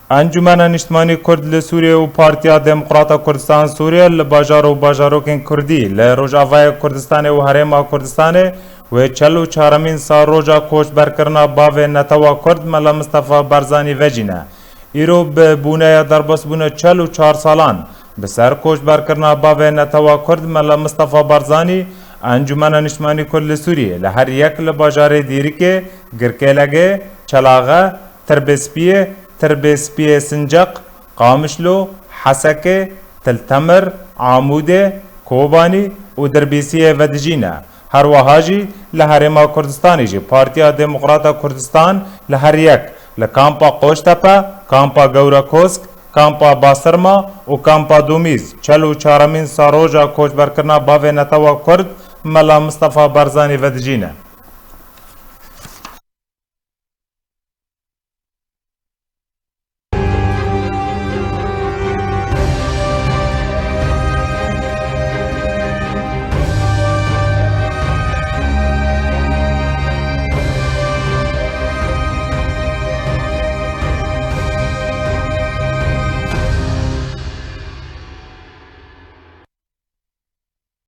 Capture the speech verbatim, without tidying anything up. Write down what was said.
Encûmena Niştimanî Kurd li Sûriyê û Partiya Demokrata Kurdistan Sûriye li bajar û bajarokên Kurdî li Rojavayê Kurdistanê û Herêma Kurdistanê wê çel û çaremîn salroja koçberkirina bavê netewa Kurd Mela Mistefa Barzanî vecîne. Îro bi bûneya derbasbûna çel û çar salan bi ser koçberkirina bavê netewa Kurd Mela Mistefa Barzanî, Encûmena Niştimanî Kurd li Sûriyê li her yek li bajarê Dîrikê, Girkêlegê, Çelaxe, Tirbê Spiyê, Tirbê Spiyê Sinceq, Qamişlo, Hesekê, Til Temir, Amûdê, Kobanî û Dirbîsiyê vedijîne. Her wiha jî li Herêma Kurdistanê jî Partiya Demokrata Kurdistan li her yek li Kampa Qoçtepe, Kampa Gewrekosk, Kampa Basirma û Kampa Domîz çel û çaremîn salroja koçberkirina bavê netewa Kurd Mela Mistefa Barzanî vedijîne.